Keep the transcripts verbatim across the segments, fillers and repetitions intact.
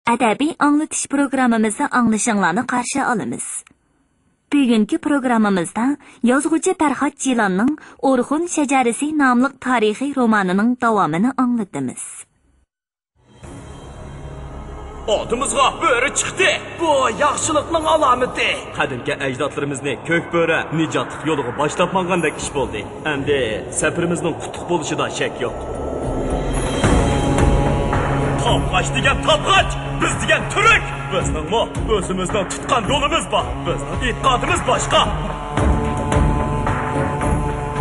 ئەدەبىي ئاڭلىتىش پروگراممىمىزدا ئاڭلىشىڭلارنى قارشى ئالىمىز. بۈگۈنكى پروگراممىمىزدا يازغۇچى پەرھات جىلاننىڭ ئورخۇن شەجەرىسى ناملىق تارىخىي رومانىنىڭ داۋامىنى ئاڭلىتىمىز. ئالدىمىزغا بۆرە چىقتى. بۇ ياخشىلىقنىڭ ئالامىتى. قەدىمكى ئەجدادلىرىمىزنى كۆك بۆرە نىجاتلىق يولىغا باشلاپ ماڭغاندەك ئىش بولدى. ئەمدى سەپىرىمىزنىڭ قۇتلۇق بولۇشىدا شەك يوق. تابغاچ دېگەن تابغاچ، بىز دېگەن تۈرك. بىزنىڭمۇ ئۆزىمىزنىڭ تۇتقان يولىمىز بار. بىزنىڭ ئېتىقادىمىز باشقا.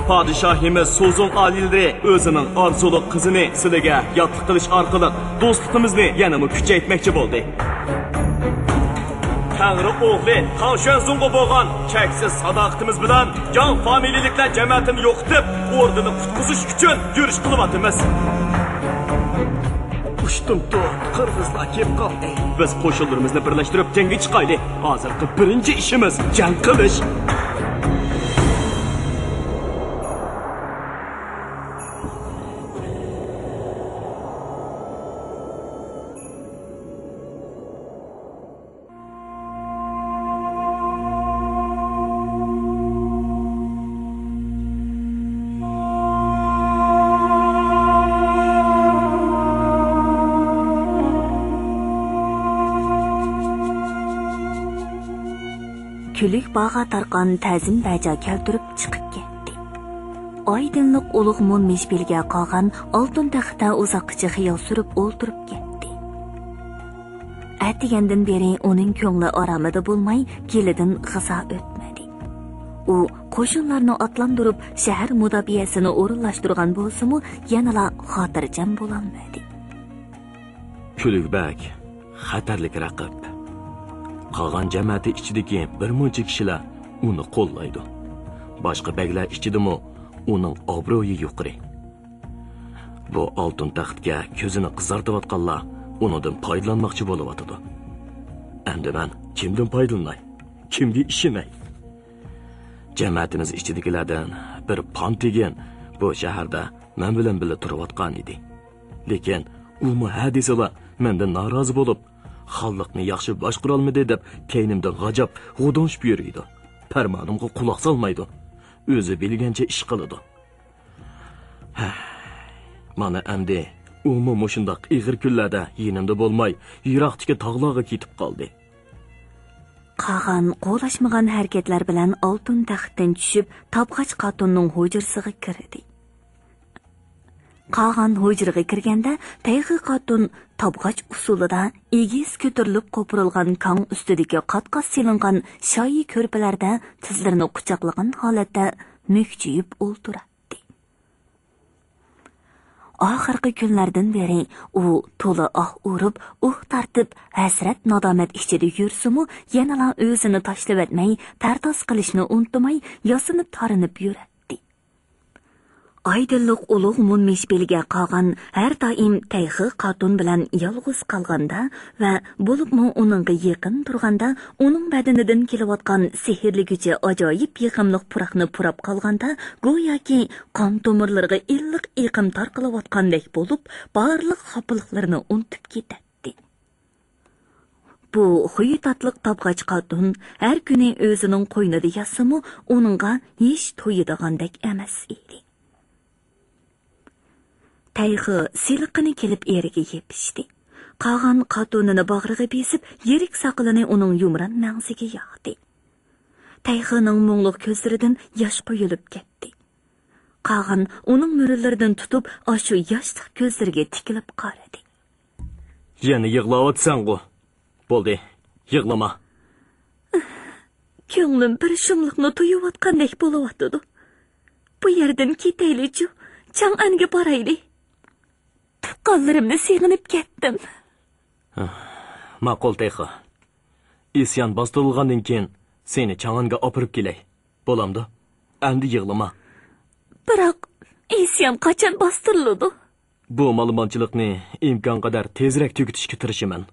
پادىشاھىمىز سوزۇڭ ئالىيلىرى ئۆزىنىڭ ئارزۇلۇق قىزىنى سىلىگە ياتلىق قىلىش ئارقىلىق دوستلۇقىمىزنى يەنىمۇ كۈچەيتمەكچى بولدى. تەڭرى ئوغلى تاڭ شۈەنزۇڭغا بولغان چەكسىز ساداقىتىمىز بىلەن جاڭ فامىلىلىكلەر جەمەتىنى يوقىتىپ، ئوردىنى قۇتقۇزۇش ئۈچۈن يۈرۈش قىلىۋاتىمىز. ئۇشتۇمتۇت قىرغىزلار كېلىپ قالدى. بىز قوشۇنلىرىمىزنى بىرلەشتۈرۈپ جەڭگە چىقايلى. ھازىرقى بىرىنچى ئىشىمىز جەڭ قىلىش. كۈلۈك باغا تارقان تەزىم بەجا كەلتۈرۈپ چىقىپ كەتتى. ئايدىنلىق ئۇلۇغ مۇنمىش بىلگە قالغان ئالتۇن تەختتە ئۇزاققىچە خىيال سۈرۈپ ئولتۇرۇپ كەتتى. ئەتىگەندىن بېرى ئۇنىڭ كۆڭلى ئارامىدا بولماي، گېلىدىن غىزا ئۆتمىدى. ئۇ قوشۇنلارنى ئاتلاندۇرۇپ، شەھەر مۇداپىئەسىنى ئورۇنلاشتۇرغان بولسىمۇ، يەنىلا خاتىرجەم بولالمىدى. كۈلۈك بەگ خەتەرلىك رەقىب. قاغان جەمەتى ئىچىدىكى بىر مۇنچە كىشىلەر ئۇنى قوللايدۇ. باشقا بەگلەر ئىچىدىمۇ ئۇنىڭ ئابرۇيى يۇقىرى. بۇ ئالتۇن تەختكە كۆزىنى قىزارتىۋاتقانلار ئۇنىڭدىن پايدىلانماقچى بولۇۋاتىدۇ. ئەمدى مەن كىمدىن پايدىلىناي؟ كىمگە ئىشىنەي؟ جەمەتىمىز ئىچىدىكىلەردىن بىر پانتىگىن بۇ شەھەردە مەن بىلەن بىللە تۇرۇۋاتقان ئىدى. لېكىن ئۇمۇ ھە دېسىلا مەندىن نارازى بولۇپ، خانلىقنى ياخشى باشقۇرالمىدى دەپ كەينىمدىن غاجاپ، غۇدۇڭشىپ يۈرىدۇ. پەرمانىمغا قۇلاق سالمايدۇ. ئۆزى بىلگەنچە ئىش قىلىدۇ. ھە، مانا ئەمدى ئۇمۇ مۇشۇنداق ئېغىر كۈنلەردە يېنىمدا بولماي، يىراقتىكى تاغلارغا كېتىپ قالدى. قاغان قولاشمىغان ھەرىكەتلەر بىلەن ئالتۇن تەختتىن چۈشۈپ، تابغاچ قاتۇننىڭ ھۇجرىسىغا كىردى. قاغان ھۇجرىغا كىرگەندە، تەيخى قاتۇن تابغاچ ئۇسسۇلىدا ئېگىز كۆتۈرۈلۈپ قوپۇرۇلغان كاڭ ئۈستىدىكى قات-قات سېلىنغان شايى كۆرپىلەردە تىزلىرىنى قۇچاقلىغان ھالەتتە مۈكچىيىپ ئولتۇراتتى. ئاخىرقى كۈنلەردىن بېرى ئۇ تولا ئاھ ئۇرۇپ، ئۇھ تارتىپ، ھەسرەت-نادامەت ئىچىدە يۈرسىمۇ، يەنىلا ئۆزىنى تاشلىۋەتمەي، تەرتاس قىلىشنى ئۇنتۇماي، ياسىنىپ-تارىنىپ يۈرەتتى. ئايدىنلىق ئۇلۇغ مۇنمىش بىلگە قاغان ھەر دائىم تەيخى قاتۇن بىلەن يالغۇز قالغاندا ۋە بولۇپمۇ ئۇنىڭغا يېقىن تۇرغاندا، ئۇنىڭ بەدىنىدىن كېلىۋاتقان سېھىرلىگۈچى ئاجايىپ يېقىملىق پۇراقنى پۇراپ قالغاندا، گوياكى قان تومۇرلىرىغا ئىللىق ئېقىم تارقىلىۋاتقاندەك بولۇپ، بارلىق خاپىلىقلىرىنى ئۇنتۇپ كېتەتتى. بۇ خۇيى تاتلىق تابغاچ قاتۇن ھەر كۈنى ئۆزىنىڭ قوينىدا ياتسىمۇ، ئۇنىڭغا ھېچ تويىدىغاندەك ئەمەس ئىدى. تەيخى سېلىققىنە كېلىپ ئېرىگە يېپىشتى. قاغان قاتۇنىنى باغرىغا بېسىپ، يىرىك ساقىلىنى ئۇنىڭ يۇمران مەڭزىگە ياقتى. تەيخىنىڭ مۇڭلۇق كۆزلىرىدىن ياش قۇيۇلۇپ كەتتى. قاغان ئۇنىڭ مۈرىلىرىدىن تۇتۇپ، ئاشۇ ياشلىق كۆزلىرىگە تىكىلىپ قارىدى. يەنە يىغلاۋاتىسەنغۇ؟ بولدى، يىغلىما. كۆڭلۈم بىر شۇملۇقنى تۇيۇۋاتقاندەك بولۇۋاتىدۇ. بۇ يەردىن كېتەيلىچۇ، چاڭئەنگە بارايلى. تۇغقانلىرىمنى سېغىنىپ كەتتىم. ماقۇل تېخى. ئىسيان باستۇرۇلغاندىن كېيىن سېنى چاڭئەنگە ئاپىرىپ كېلەي. بولامدۇ؟ ئەمدى يىغلىما. بىراق، ئىسيان قاچان باستۇرۇلىدۇ؟ بۇ مالىمانچىلىقنى ئىمكانقەدەر تېزرەك تۈگىتىشكە تىرىشىمەن.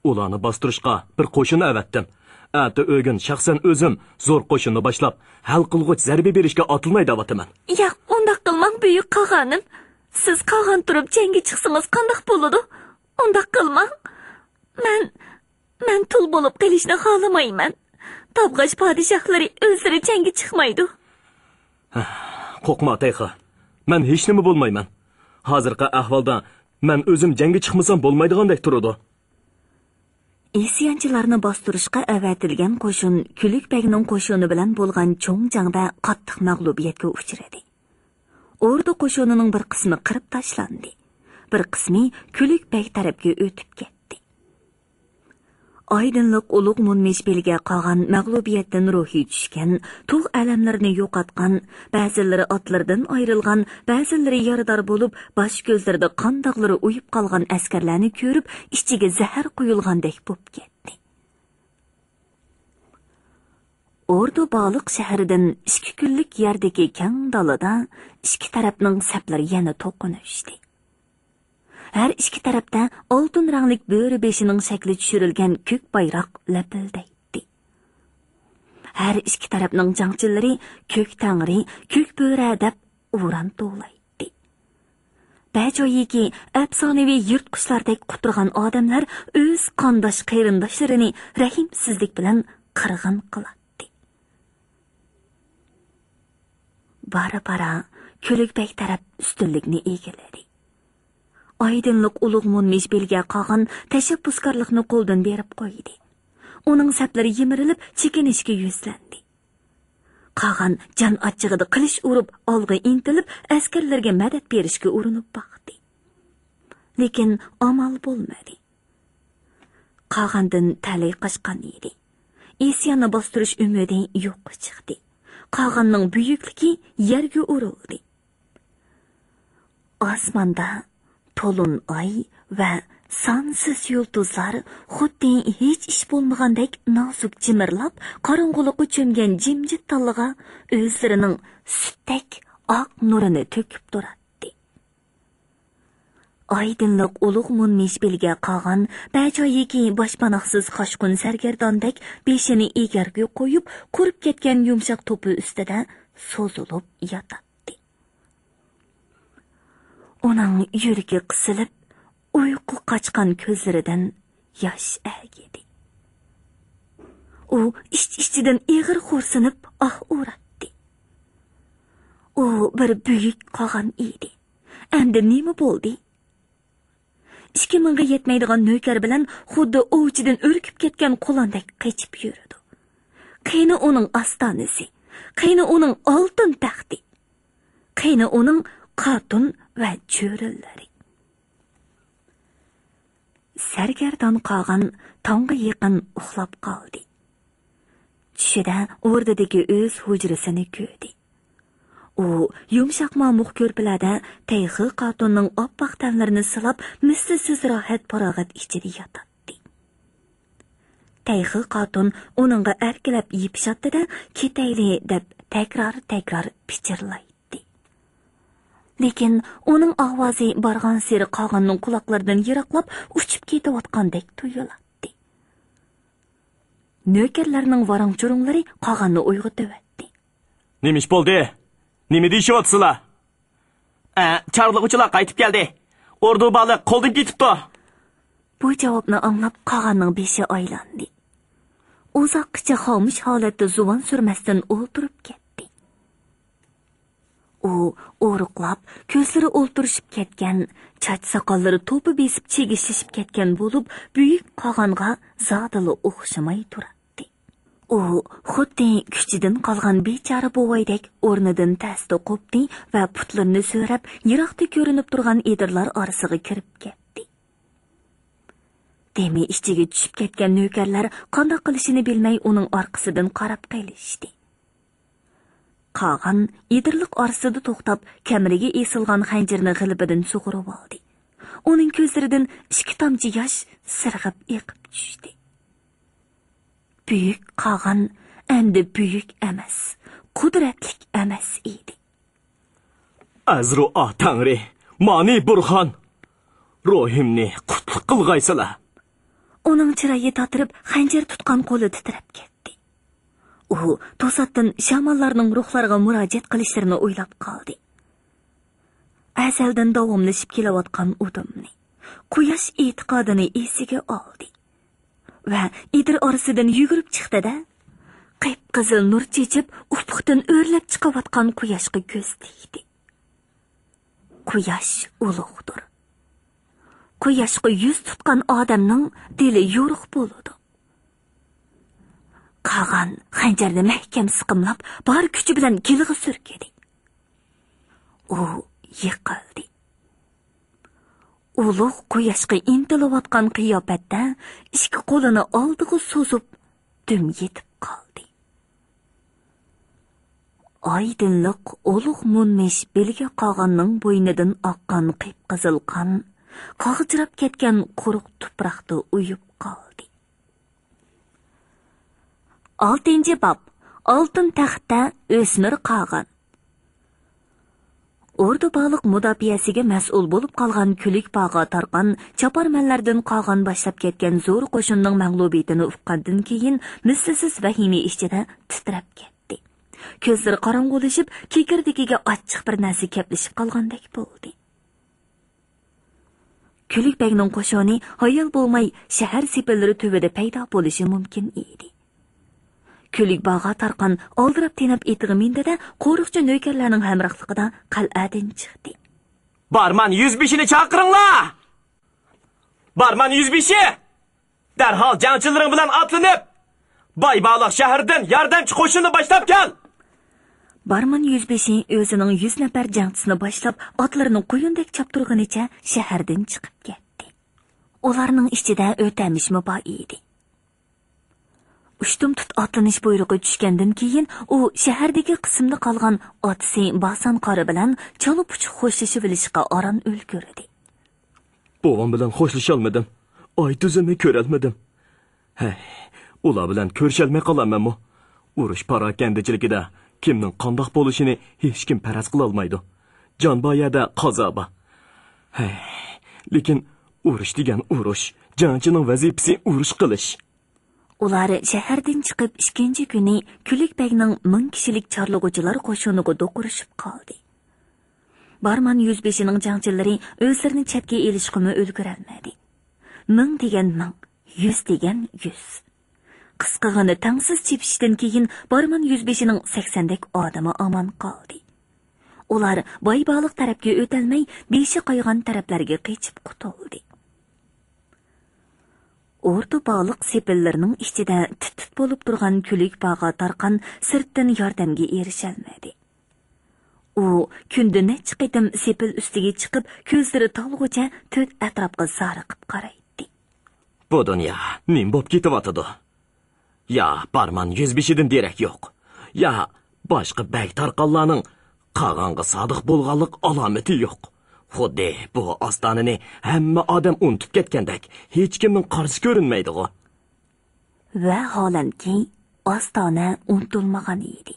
ئۇلارنى باستۇرۇشقا بىر قوشۇن ئەۋەتتىم. ئەتە ئۆگۈن شەخسەن ئۆزۈم زور قوشۇننى باشلاپ، ھەل قىلغۇچ زەربە بېرىشكە ئاتلىناي دەۋاتىمەن. ياق، ئۇنداق قىلماڭ، بۈيۈك قاغانىم. سىز قاغان تۇرۇپ جەڭگە چىقسىڭىز قانداق بولىدۇ؟ ئۇنداق قىلماڭ. مەن، مەن تۇل بولۇپ قېلىشنى خالىمايمەن. تابغاچ پادىشاھلىرى ئۆزلىرى جەڭگە چىقمايدۇ. قورقما، تەيخې. مەن ھېچنېمە بولمايمەن. ھازىرقى ئەھۋالدا مەن ئۆزۈم جەڭگە چىقمىسام بولمايدىغاندەك تۇرىدۇ. ئىسيانچىلارنى باستۇرۇشقا ئەۋەتىلگەن قوشۇن كۈلۈك بەگنىڭ قوشۇنى بىلەن بولغان چوڭ جەڭدە قاتتىق مەغلۇبىيەتكە ئۇچرىدى. ئوردا قوشۇنىنىڭ بىر قىسمى قىرىپ تاشلاندى، بىر قىسمى كۈلۈك بەگ تەرەپكە ئۆتۈپ كەتتى. ئايدىنلىق ئۇلۇغ مۇنمىش بىلگە قاغان مەغلۇبىيەتتىن روھى چۈشكەن، تۇغ ئەلەملىرىنى يوقاتقان، بەزىلىرى ئاتلىرىدىن ئايرىلغان، بەزىلىرى يارىدار بولۇپ، باش كۆزلىرىدە قان داغلىرى ئۇيۇپ قالغان ئەسكەرلەرنى كۆرۈپ، ئىچىگە زەھەر قۇيۇلغاندەك بوپ كەتتى. ئوردۇ بالىق شەھىرىدىن ئىككى كۈنلۈك يەردىكى كەڭ دالىدا ئىككى تەرەپنىڭ سەپلىرى يەنە توقۇنۇشتى. ھەر ئىككى تەرەپتە ئالتۇن رەڭلىك بۆرە بېشىنىڭ شەكلى چۈشۈرۈلگەن كۆك بايراق لەپىلدەيتتى. ھەر ئىككى تەرەپنىڭ جەڭچىلىرى «كۆك تەڭرى، كۆك بۆرە» دەپ ئۇران توۋلايتتى. بەجايىكى ئەپسانىۋى يىرتقۇچلاردەك قۇترىغان ئادەملەر ئۆز قانداش قېرىنداشلىرىنى رەھىمسىزلىك بىلەن قىرغىن قىلاتتى. بارا-بارا كۈلۈك بەگ تەرەپ ئۈستۈنلۈكنى ئىگىلىدى. ئايدىنلىق ئۇلۇغ مۇنمىش بىلگە قاغان تەشەببۇسكارلىقنى قولدىن بېرىپ قويدى. ئۇنىڭ سەپلىرى يىمىرىلىپ، چېكىنىشكە يۈزلەندى. قاغان جان ئاچچىقىدا قىلىچ ئۇرۇپ، ئالغا ئىنتىلىپ، ئەسكەرلىرىگە مەدەت بېرىشكە ئۇرۇنۇپ باقتى. لېكىن ئامال بولمىدى. قاغاندىن تەلەي قاچقان ئىدى. ئىسياننى باستۇرۇش ئۈمىدى يوققا چىقتى. قاغاننىڭ بۈيۈكلۈكى يەرگە ئۇرۇلدى. ئاسماندا تولۇن ئاي ۋە سانسىز يۇلتۇزلار خۇددى ھېچ ئىش بولمىغاندەك نازۇك جىمىرلاپ، قاراڭغۇلۇققا چۆمگەن جىمجىت تاللىغا ئۆزلىرىنىڭ سۈتتەك ئاق نۇرىنى تۆكۈپ تۇراتتى. ئايدىنلىق ئۇلۇغ مۇنمىش بىلگە قاغان بەجايىكى باشپاناھسىز قاچقۇن سەرگەرداندەك بېشىنى ئېگەرگە قويۇپ، قۇرۇپ كەتكەن يۇمشاق توپا ئۈستىدە سوزۇلۇپ ياتاتتى. ئۇنىڭ يۈرىكى قىسىلىپ، ئۇيقۇ قاچقان كۆزلىرىدىن ياش ئەگىدى. ئۇ ئىچ-ئىچىدىن ئېغىر خورسىنىپ ئاھ ئۇراتتى. ئۇ بىر بۈيۈك قاغان ئىدى. ئەمدى نېمە بولدى؟ ئىككى مىڭغا يەتمەيدىغان نۆكەر بىلەن خۇددى ئوۋچىدىن ئۈركۈپ كەتكەن قۇلاندەك قېچىپ يۈرىدۇ. قېنى ئۇنىڭ ئاستانىسى؟ قېنى ئۇنىڭ ئالتۇن تەختى؟ قېنى ئۇنىڭ قاتۇن ۋە چۆرىلىرى؟ سەرگەردان قاغان تاڭغا يېقىن ئۇخلاپ قالدى. چۈشىدە ئوردىدىكى ئۆز ھۇجرىسىنى كۆردى. ئۇ يۇمشاق مامۇق كۆرپىلەردە تەيخې قاتۇننىڭ ئاپئاق تەنلىرىنى سىلاپ، مىسلىسىز راھەت-پاراغەت ئىچىدە ياتاتتى. تەيخې قاتۇن ئۇنىڭغا ئەركىلەپ يېپىشاتتى-دە، «كېتەيلى» دەپ تەكرار-تەكرار پىچىرلايتتى. لېكىن ئۇنىڭ ئاۋازى بارغانسېرى قاغاننىڭ قۇلاقلىرىدىن يىراقلاپ ئۇچۇپ كېتىۋاتقاندەك تۇيۇلاتتى. نۆكەرلەرنىڭ ۋاراڭ-چۇرۇڭلىرى قاغاننى ئويغىتىۋەتتى. «نېمە ئىش بولدى؟ نېمە دېيىشىۋاتىسىلەر؟ ئە، چارلىغۇچىلار قايتىپ كەلدى. ئوردۇ بالىق قولدىن كېتىپتۇ.» بۇ جاۋابنى ئاڭلاپ قاغاننىڭ بېشى ئايلاندى. ئۇزاققىچە خامۇش ھالەتتە زۇۋان سۈرمەستىن ئولتۇرۇپ كەتتى. ئۇ ئورۇقلاپ، كۆزلىرى ئولتۇرۇشۇپ كەتكەن، چاچ-ساقاللىرى توپا بېسىپ چىگىشلىشىپ كەتكەن بولۇپ، بۈيۈك قاغانغا زادىلا ئوخشىماي تۇراتتى. ئۇ خۇددى كۈچىدىن قالغان بىچارە بوۋايدەك ئورنىدىن تەستە قوپتى ۋە پۇتلىرىنى سۆرەپ، يىراقتا كۆرۈنۈپ تۇرغان ئېدىرلار ئارىسىغا كىرىپ كەتتى. دېمى ئىچىگە چۈشۈپ كەتكەن نۆكەرلەر قانداق قىلىشىنى بىلمەي ئۇنىڭ ئارقىسىدىن قاراپ قېلىشتى. قاغان ئېدىرلىق ئارىسىدا توختاپ، كەمىرىگە ئېسىلغان خەنجىرىنى غىلىپىدىن سۇغۇرۇۋالدى. ئۇنىڭ كۆزلىرىدىن ئىككى تامچە ياش سىرغىپ ئېقىپ چۈشتى. بۈيۈك قاغان ئەمدى بۈيۈك ئەمەس، قۇدرەتلىك ئەمەس ئىدى. ئەزرۇئا تەڭرى، مانى بۇرھان، روھىمنى قۇتلۇق قىلغايسىلەر. ئۇنىڭ چىرايى تاتىرىپ، خەنجەر تۇتقان قولى تىترەپ كەتتى. ئۇ توساتتىن شامانلارنىڭ روھلارغا مۇراجىئەت قىلىشلىرىنى ئويلاپ قالدى. ئەزەلدىن داۋاملىشىپ كېلىۋاتقان ئۇدۇمنى، قۇياش ئېتىقادىنى ئېسىگە ئالدى. ۋە ئېدىر ئارىسىدىن يۈگۈرۈپ چىقتى-دە، قىپقىزىل نۇر چېچىپ، ئۇپۇقتىن ئۆرلەپ چىقىۋاتقان قۇياشقا كۆز تىكتى. قۇياش ئۇلۇغدۇر. قۇياشقا يۈز تۇتقان ئادەمنىڭ دىلى يورۇق بولىدۇ. قاغان خەنجەرنى مەھكەم سىقىملاپ، بار كۈچى بىلەن گىلغا سۈركىدى. ئۇ يىقىلدى. ئۇلۇغ قۇياشقا ئىنتىلىۋاتقان قىياپەتتە ئىككى قولىنى ئالدىغا سوزۇپ، دۈم يېتىپ قالدى. ئايدىنلىق ئۇلۇغ مۇنمىش بىلگە قاغاننىڭ بوينىدىن ئاققان قىپقىزىل قان قاغجىراپ كەتكەن قۇرۇق تۇپراقتا ئۇيۇپ قالدى. ئالتىنچى باب. ئالتۇن تەختتە ئۆسمۈر قاغان. ئوردا باغلىق مۇداپىئەسىگە مەسئۇل بولۇپ قالغان كۈلۈك باغا تارقان چاپارمەنلەردىن قاغان باشلاپ كەتكەن زور قوشۇننىڭ مەغلۇبىيىتىنى ئۇققاندىن كېيىن، مىسلىسىز ۋەھىمە ئىچىدە تىترەپ كەتتى. كۆزلىرى قاراڭغۇلىشىپ، كېكىردىكىگە ئاچچىق بىر نەرسە كەپلىشىپ قالغاندەك بولدى. كۈلۈك بەگنىڭ قوشۇنى ھايال بولماي شەھەر سېپىللىرى تۈۋىدە پەيدا بولۇشى مۇمكىن ئىدى. كۈلۈك باغا تارقان ئالدىراپ تېنەپ ئېتىغا مىندى-دە، قورۇقچى نۆكەرلەرنىڭ ھەمراھلىقىدا قەلئەدىن چىقتى. بارمان يۈزبېشىنى چاقىرىڭلار! بارمان يۈزبېشى! دەرھال جەڭچىلىرىڭ بىلەن ئاتلىنىپ، بايبالىق شەھىرىدىن ياردەمچى قوشۇننى باشلاپ كەل! بارمان يۈزبېشى ئۆزىنىڭ يۈز نەپەر جەڭچىسىنى باشلاپ، ئاتلىرىنى قۇيۇندەك چاپتۇرغىنىچە شەھەردىن چىقىپ كەتتى. ئۇلارنىڭ ئىچىدە ئۆتەمىشمۇ بار ئىدى. ئۇشتۇمتۇت ئاتلىنىش بۇيرۇقى چۈشكەندىن كېيىن، ئۇ شەھەردىكى قىسىمدا قالغان ئاتىسى باسان قارى بىلەن چالا-پۇچۇق خوشلىشىۋېلىشقا ئاران ئۈلگۈردى. بوۋام بىلەن خوشلىشالمىدىم. ئايتۈزۈمنى كۆرەلمىدىم. ھەي، ئۇلار بىلەن كۆرۈشەلمەي قالامەنمۇ؟ ئۇرۇش پاراكەندىچىلىكىدە كىمنىڭ قانداق بولۇشىنى ھېچكىم پەرەز قىلالمايدۇ. جان بار يەردە قازا بار. ھەي، لېكىن ئۇرۇش دېگەن ئۇرۇش، جەڭچىنىڭ ۋەزىپىسى ئۇرۇش قىلىش. ئۇلار شەھەردىن چىقىپ ئىككىنچى كۈنى كۈلۈك بەگنىڭ مىڭ كىشىلىك چارلىغۇچىلار قوشۇنىغا دوقۇرۇشۇپ قالدى. بارمان يۈزبېشىنىڭ جەڭچىلىرى ئۆزلىرىنى چەتكە ئېلىشقىمۇ ئۈلگۈرەلمىدى. مىڭ دېگەن مىڭ، يۈز دېگەن يۈز. قىسقىغىنە تەڭسىز چېپىشتىن كېيىن بارمان يۈزبېشىنىڭ سەكسەندەك ئادىمى ئامان قالدى. ئۇلار بايبالىق تەرەپكە ئۆتەلمەي، بېشى قايغان تەرەپلەرگە قېچىپ قۇتۇلدى. ئوردا باغلىق سېپىللىرىنىڭ ئىچىدە تىت-تىت بولۇپ تۇرغان كۈلۈك باغا تارقان سىرتتىن ياردەمگە ئېرىشەلمىدى. ئۇ كۈندە نەچچە قېتىم سېپىل ئۈستىگە چىقىپ، كۆزلىرى تالغۇچە تۆت ئەتراپقا زارىقىپ قارايتتى. بۇ دۇنيا نېمە بولۇپ كېتىۋاتىدۇ؟ يا بارمان يۈزبېشىدىن دېرەك يوق، يا باشقا بەگ تارقانلارنىڭ قاغانغا سادىق بولغانلىق ئالامىتى يوق. خۇددى بۇ ئاستانىنى ھەممە ئادەم ئۇنتۇپ كەتكەندەك، ھېچكىمنىڭ قارىسى كۆرۈنمەيدىغۇ. ۋەھالەنكى، ئاستانە ئۇنتۇلمىغان ئىدى.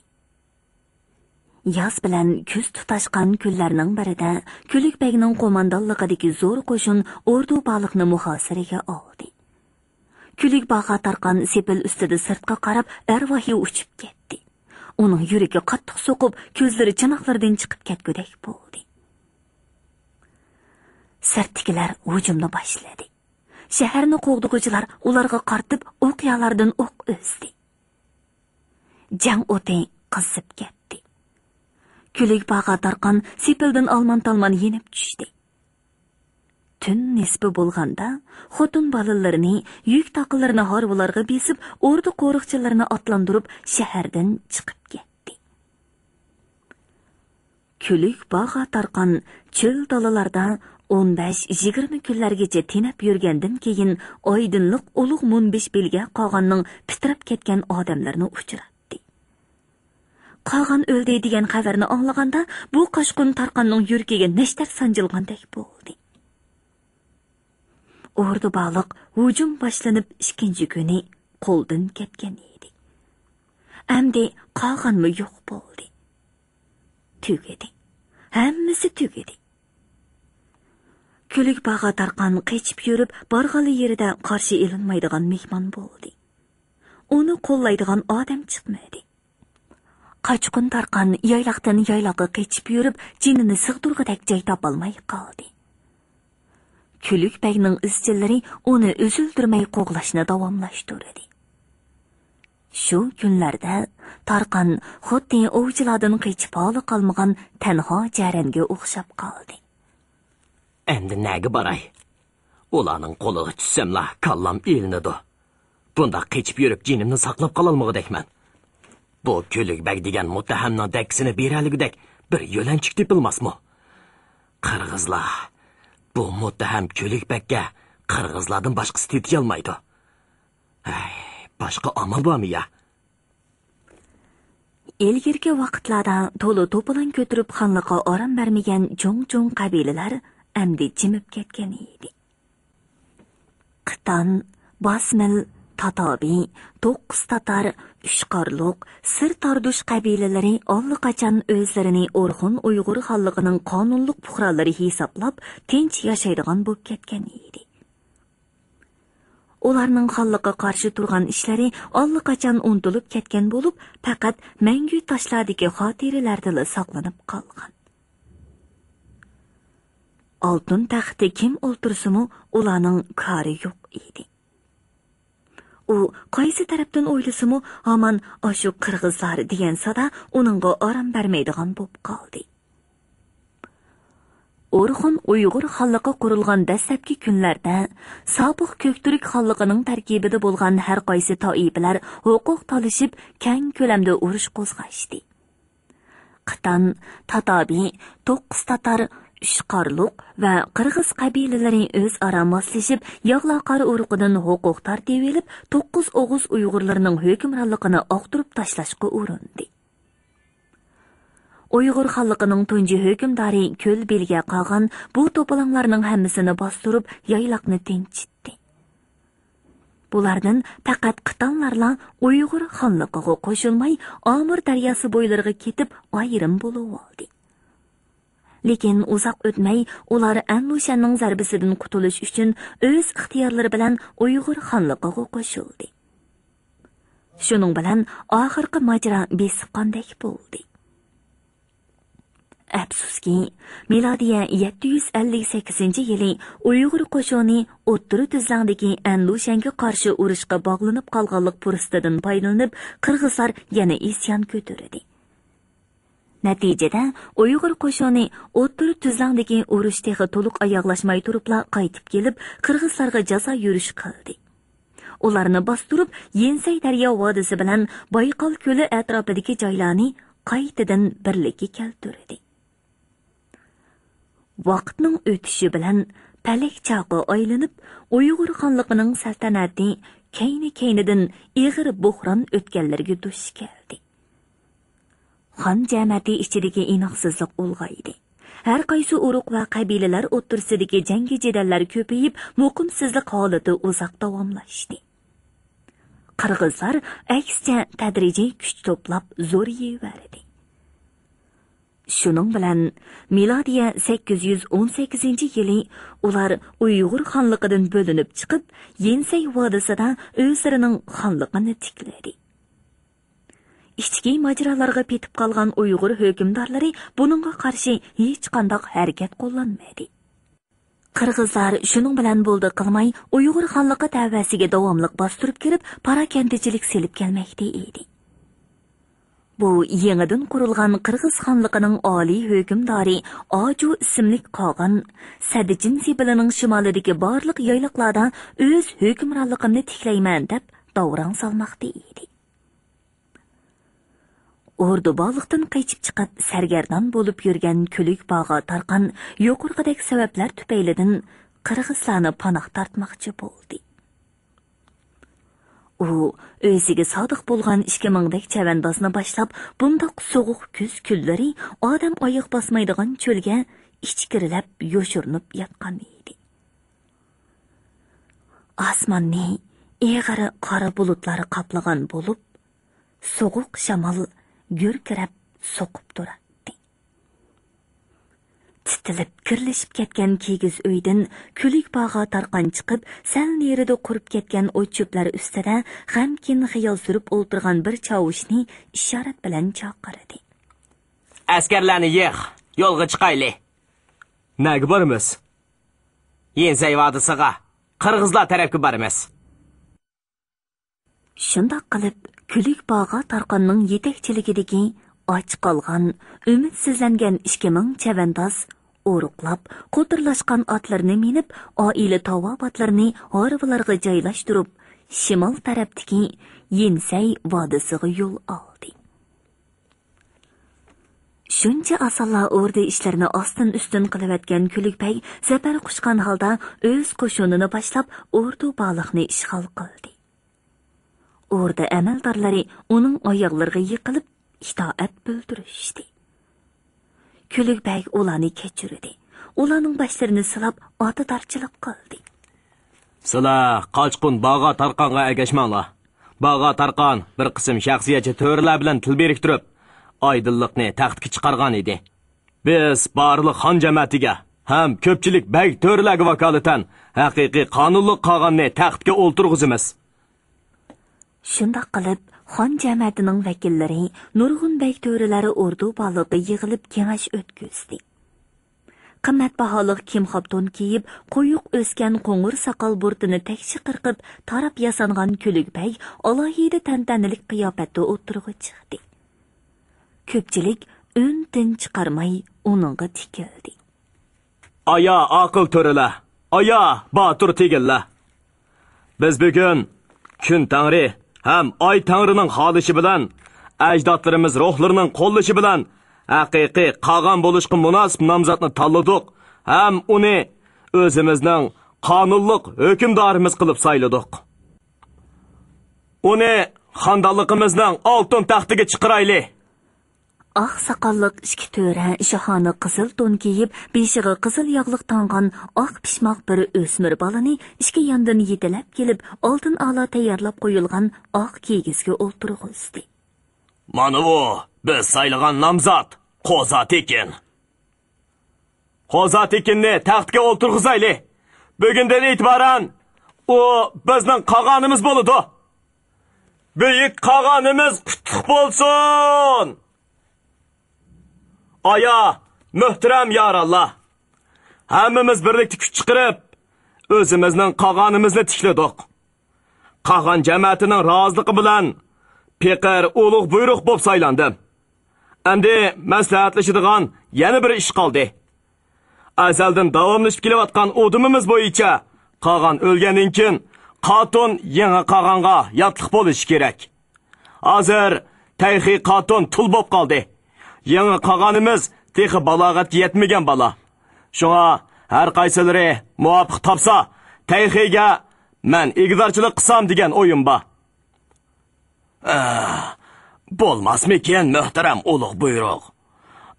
ياز بىلەن كۈز تۇتاشقان كۈنلەرنىڭ بىرىدە كۈلۈك بەگنىڭ قوماندانلىقىدىكى زور قوشۇن ئوردۇ بالىقنى مۇھاسىرىگە ئالدى. كۈلۈك باغا تارقان سېپىل ئۈستىدە سىرتقا قاراپ ئەرۋاھى ئۇچۇپ كەتتى. ئۇنىڭ يۈرىكى قاتتىق سوقۇپ، كۆزلىرى چاناقلىرىدىن چىقىپ كەتكۈدەك بولدى. سىرتتىكىلەر ھۇجۇمنى باشلىدى. شەھەرنى قوغدىغۇچىلار ئۇلارغا قارىتىپ ئوقيالاردىن ئوق ئۈزدى. جەڭ ئوتى قىزىپ كەتتى. كۈلۈك باغا تارقان سېپىلدىن ئالمان-تالمان يېنىپ چۈشتى. تۈن نىسپى بولغاندا، خوتۇن بالىلىرىنى، يۈك تاقىلىرىنى ھارۋىلارغا بېسىپ، ئوردا قورۇقچىلىرىنى ئاتلاندۇرۇپ، شەھەردىن چىقىپ كەتتى. كۈلۈك باغا تارقان چۆل دالىلاردا ئون بەش، يىگىرمە كۈنلەرگىچە تېنەپ يۈرگەندىن كېيىن، ئايدىنلىق ئۇلۇغ مۇنبىش بىلگە قاغاننىڭ پىتىراپ كەتكەن ئادەملىرىنى ئۇچراتتى. قاغان ئۆلدى دېگەن خەۋەرنى ئاڭلىغاندا، بۇ قاچقۇن تارقاننىڭ يۈرىكىگە نەشتەر سانجىلغاندەك بولدى. ئوردا بالىق ھۇجۇم باشلىنىپ ئىككىنچى كۈنى قولدىن كەتكەن ئىدى. ئەمدى قاغانمۇ يوق بولدى. تۈگىدى. ھەممىسى تۈگىدى. كۈلۈك باغا تارقان قېچىپ يۈرۈپ، بارغانلا يېرىدە قارشى ئېلىنمايدىغان مېھمان بولدى. ئۇنى قوللايدىغان ئادەم چىقمىدى. قاچقۇن تارقان يايلاقتىن يايلاققا قېچىپ يۈرۈپ، جېنىنى سىغدۇرغۇدەك جاي تاپالماي قالدى. كۈلۈك بەگنىڭ ئىزچىللىرى ئۇنى ئۈزۈلدۈرمەي قوغلاشنى داۋاملاشتۇردى. شۇ كۈنلەردە تارقان خۇددى ئوۋچىلاردىن قېچىپ ھالى قالمىغان تەنھا جەرەنگە ئوخشاپ قالدى. ئەمدى نەگە باراي؟ ئۇلارنىڭ قولىغا چۈشسەملا كاللام ئېلىنىدۇ. بۇنداق قېچىپ يۈرۈپ جېنىمنى ساقلاپ قالالمىغۇدەكمەن. بۇ كۈلۈك بەگ دېگەن مۇتتەھەمنىڭ دەككىسىنى بېرەلىگۈدەك بىر يۆلەنچۈك تېپىلماسمۇ؟ قىرغىزلار، بۇ مۇتتەھەم كۈلۈك بەگكە قىرغىزلاردىن باشقىسى تېتىيالمايدۇ. ھەي، باشقا ئامال بارمۇ يا؟ ئىلگىرىكى ۋاقىتلاردا تولا توپىلاڭ كۆتۈرۈپ خانلىققا ئارام بەرمىگەن چوڭ-چوڭ قەبىلىلەر ئەمدى جىمىپ كەتكەن ئىدى. قىتان، باسمىل، تاتابى، توققۇز تاتار، ئۈچ قارلۇق، سىر تاردۇش قەبىلىلىرى ئاللىقاچان ئۆزلىرىنى ئورخۇن ئۇيغۇر خانلىقىنىڭ قانۇنلۇق پۇقرالىرى ھېسابلاپ، تىنچ ياشايدىغان بولۇپ كەتكەن ئىدى. ئۇلارنىڭ خانلىققا قارشى تۇرغان ئىشلىرى ئاللىقاچان ئۇنتۇلۇپ كەتكەن بولۇپ، پەقەت مەڭگۈ تاشلاردىكى خاتىرىلەردىلا ساقلىنىپ قالغان. ئالتۇن تەختتە كىم ئولتۇرسىمۇ، ئۇلارنىڭ كارى يوق ئىدى. ئۇ قايسى تەرەپتىن ئويلىسىمۇ، ھامان ئاشۇ قىرغىزلار دېگەن سادا ئۇنىڭغا ئارام بەرمەيدىغان بولۇپ قالدى. ئورخۇن ئۇيغۇر خانلىقى قۇرۇلغان دەسلەپكى كۈنلەردە سابىق كۆكتۈرك خانلىقىنىڭ تەركىبىدە بولغان ھەر قايسى تائىپىلەر ھوقۇق تالىشىپ، كەڭ كۆلەمدە ئۇرۇش قوزغاشتى. قىتان، تاتابى، توققۇز تاتار، ئۈچ قارلۇق ۋە قىرغىز قەبىلىلىرى ئۆزئارا ماسلىشىپ، ياغلاقار ئۇرۇقىدىن ھوقۇق تارتىۋېلىپ، توققۇز ئوغۇز ئۇيغۇرلىرىنىڭ ھۆكۈمرانلىقىنى ئاقتۇرۇپ تاشلاشقا ئۇرۇندى. ئۇيغۇر خانلىقىنىڭ تۇنجى ھۆكۈمدارى كۆل بېلىگە قالغان بۇ توپىلاڭلارنىڭ ھەممىسىنى باستۇرۇپ، يايلاقنى تىنچىتتى. بۇلاردىن پەقەت قىتانلارلا ئۇيغۇر خانلىقىغا قوشۇلماي، ئامۇر دەرياسى بويلىرىغا كېتىپ ئايرىم بولۇۋالدى. لېكىن ئۇزاق ئۆتمەي، ئۇلار ئەنلۇشەننىڭ زەربىسىدىن قۇتۇلۇش ئۈچۈن ئۆز ئىختىيارلىرى بىلەن ئۇيغۇر خانلىقىغا قوشۇلدى. شۇنىڭ بىلەن ئاخىرقى ماجىرا بېسىققاندەك بولدى. ئەپسۇسكى، مىلادىيە يەتتە يۈز ئەللىك سەككىزىنچى يىلى ئۇيغۇر قوشۇنى ئوتتۇرا تۈزلەڭدىكى ئەنلۇشەنگە قارشى ئۇرۇشقا باغلىنىپ قالغانلىق پۇرسىتىدىن پايدىلىنىپ، قىرغىزلار يەنە ئىسيان كۆتۈردى. نەتىجىدە، ئۇيغۇر قوشۇنى ئوتتۇرا تۈزلەڭدىكى ئۇرۇش تېخى تولۇق ئاياغلاشماي تۇرۇپلا قايتىپ كېلىپ، قىرغىزلارغا جازا يۈرۈش قىلدى. ئۇلارنى باستۇرۇپ، يېنسەي دەريا ۋادىسى بىلەن بايقال كۆلى ئەتراپىدىكى جايلارنى قايتىدىن بىرلىككە كەلتۈردى. ۋاقىتنىڭ ئۆتۈشى بىلەن پەلەك چاقى ئايلىنىپ، ئۇيغۇر خانلىقىنىڭ سەلتەنەتى كەينى-كەينىدىن ئېغىر بوھران ئۆتكەللىرىگە دۇچ كەلدى. خان جەمەتى ئىچىدىكى ئىناقسىزلىق ئۇلغايدى. ھەر قايسى ئۇرۇق ۋە قەبىلىلەر ئوتتۇرىسىدىكى جەڭگى جېدەللەر كۆپىيىپ، مۇقىمسىزلىق ھالىتى ئۇزاق داۋاملاشتى. قىرغىزلار ئەكسىچە تەدرىجىي كۈچ توپلاپ زورىيىۋەردى. شۇنىڭ بىلەن مىلادىيە سەككىز يۈز ئون سەككىزىنچى يىلى ئۇلار ئۇيغۇر خانلىقىدىن بۆلۈنۈپ چىقىپ، يىنسەي ۋادىسىدا ئۆزلىرىنىڭ خانلىقىنى تىكلىدى. ئىچكى ماجىرالارغا پېتىپ قالغان ئۇيغۇر ھۆكۈمدارلىرى بۇنىڭغا قارشى ھېچقانداق ھەرىكەت قوللانمىدى. قىرغىزلار شۇنىڭ بىلەن بولدى قىلماي، ئۇيغۇر خانلىقى تەۋەسىگە داۋاملىق باستۇرۇپ كىرىپ، پاراكەندىچىلىك سېلىپ كەلمەكتە ئىدى. بۇ يېڭىدىن قۇرۇلغان قىرغىز خانلىقىنىڭ ئالىي ھۆكۈمدارى ئاجۇ ئىسىملىك قاغان، سەددىچىن زېمىنىنىڭ شىمالىدىكى بارلىق يايلاقلاردا ئۆز ھۆكۈمرانلىقىمنى تىكلەيمەن، دەپ داۋراڭ سالماقتا ئىدى. ئوردۇبالىقتىن قېچىپ چىقىپ، سەرگەردان بولۇپ يۈرگەن كۈلۈك باغا تارقان يۇقىرىقىدەك سەۋەبلەر تۈپەيلىدىن قىرغىزلارنى پاناھ تارتماقچى بولدى. ئۇ ئۆزىگە سادىق بولغان ئىككى مىڭدەك چەۋەندازنى باشلاپ، بۇنداق سوغۇق كۈز كۈنلىرى ئادەم ئايىغى باسمايدىغان چۆلگە ئىچكىرىلەپ يوشۇرۇنۇپ ياتقان ئىدى. ئاسماننى ئېغىر قارا بۇلۇتلار قاپلىغان بولۇپ، سوغۇق شامال گۈركىرەپ سوقۇپ تۇراتتى. تىتىلىپ، كىرلىشىپ كەتكەن كىگىز ئۆيدىن كۈلۈك باغا تارقان چىقىپ، سەل نېرىدا قۇرۇپ كەتكەن ئوت چۆپلەر ئۈستىدە غەمكىن خىيال سۈرۈپ ئولتۇرغان بىر چاۋۇشنى ئىشارەت بىلەن چاقىردى. ئەسكەرلەرنى يىغ، يولغا چىقايلى. نەگە بارىمىز؟ يىنسەي ۋادىسىغا، قىرغىزلار تەرەپكە بارىمىز. شۇنداق قىلىپ، كۈلۈك باغا تارقاننىڭ يېتەكچىلىكىدىكى ئاچ قالغان، ئۈمىدسىزلەنگەن ئىككى مىڭ چەۋەنداز ئورۇقلاپ، قوتۇرلاشقان ئاتلىرىنى مىنىپ، ئائىلە تاۋابىئاتلىرىنى ھارۋىلارغا جايلاشتۇرۇپ، شىمال تەرەپتىكى يىنسەي ۋادىسىغا يول ئالدى. شۇنچە ئاسانلا ئوردا ئىشلىرىنى ئاستىن-ئۈستۈن قىلىۋەتكەن كۈلۈك بەگ زەپەر قۇچقان ھالدا ئۆز قوشۇنىنى باشلاپ، ئوردۇ بالىقنى ئىشغال قىلدى. ئوردا ئەمەلدارلىرى ئۇنىڭ ئاياغلىرىغا يىقىلىپ، ئىتائەت بىلدۈرۈشتى. كۈلۈك بەگ ئۇلارنى كەچۈردى. ئۇلارنىڭ باشلىرىنى سىلاپ، ئاتىدارچىلىق قىلدى. سىلەر قاچقۇن باغا تارقانغا ئەگەشمەڭلار. باغا تارقان بىر قىسىم شەخسىيەتچى تۆرىلەر بىلەن تىل بىرىكتۈرۈپ، ئايدىڭلىقنى تەختكە چىقارغان ئىدى. بىز بارلىق خان جەمەتىگە ھەم كۆپچىلىك بەگ تۆرىلەرگە ۋاكالىتەن ھەقىقىي قانۇنلۇق قاغاننى تەختكە ئولتۇرغۇزىمىز. شۇنداق قىلىپ، خان جەمەتىنىڭ ۋەكىللىرى، نۇرغۇن بەگ تۆرىلەر ئوردۇ بالىغا يىغىلىپ كېڭەش ئۆتكۈزدى. قىممەت باھالىق كىم خاپتون كىيىپ، قويۇق ئۆسكەن قوڭۇر ساقال بۇرۇتىنى تەكشى قىرقىپ تاراپ ياسانغان كۈلۈك بەگ ئالاھىدە تەنتەنىلىك قىياپەتتە ئوتتۇرىغا چىقتى. كۆپچىلىك ئۈن-تىن چىقارماي ئۇنىڭغا تىكىلدى. ئايا ئاقىل تۆرىلەر، ئايا باتۇر تېگىنلەر! بىز بۈگۈن كۈن تەڭرى ھەم ئاي تەڭرىنىڭ خالىشى بىلەن، ئەجدادلىرىمىز روھلىرىنىڭ قوللىشى بىلەن ھەقىقىي قاغان بولۇشقا مۇناسىپ نامزاتنى تاللىدۇق ھەم ئۇنى ئۆزىمىزنىڭ قانۇنلۇق ھۆكۈمدارىمىز قىلىپ سايلىدۇق. ئۇنى خاندانلىقىمىزنىڭ ئالتۇن تەختىگە چىقىرايلى! ئاق ساقاللىق ئىككى تۆرە شاھانە قىزىل تون كىيىپ، بېشىغا قىزىل ياغلىق تاڭغان ئاق پىشماق بىر ئۆسمۈر بالىنى ئىككى ياندىن يېتىلەپ كېلىپ، ئالدىن ئالا تەييارلاپ قويۇلغان ئاق كىگىزگە ئولتۇرغۇزدى. مانا بۇ بىز سايلىغان نامزات قوزا تېكىن. قوزا تېكىننى تەختكە ئولتۇرغۇزايلى. بۈگۈندىن ئېتىبارەن ئۇ بىزنىڭ قاغانىمىز بولىدۇ. بۈيۈك قاغانىمىز قۇتلۇق بولسۇن! ئايا، مۆھتەرەم يارانلار! ھەممىمىز بىرلىكتە كۈچ چىقىرىپ، ئۆزىمىزنىڭ قاغانىمىزنى تىكلىدۇق. قاغان جەمەتىنىڭ رازىلىقى بىلەن پېقىر ئۇلۇغ بۇيرۇق بولۇپ سايلاندىم. ئەمدى مەسلىھەتلىشىدىغان يەنە بىر ئىش قالدى. ئەزەلدىن داۋاملىشىپ كېلىۋاتقان ئۇدۇمىمىز بويىچە قاغان ئۆلگەندىن كېيىن قاتۇن يېڭى قاغانغا ياتلىق بولۇشى كېرەك. ھازىر تەيخى قاتۇن تۇل بوپ قالدى. يېڭى قاغانىمىز تېخى بالاغەتكە يەتمىگەن بالا. شۇڭا ھەر قايسىلىرى مۇۋاپىق تاپسا، تەيخىگە مەن ئىگىدارچىلىق قىلسام دېگەن ئويۇم بار. ئە، بولماسمىكىن، مۆھتەرەم ئۇلۇغ بۇيرۇق؟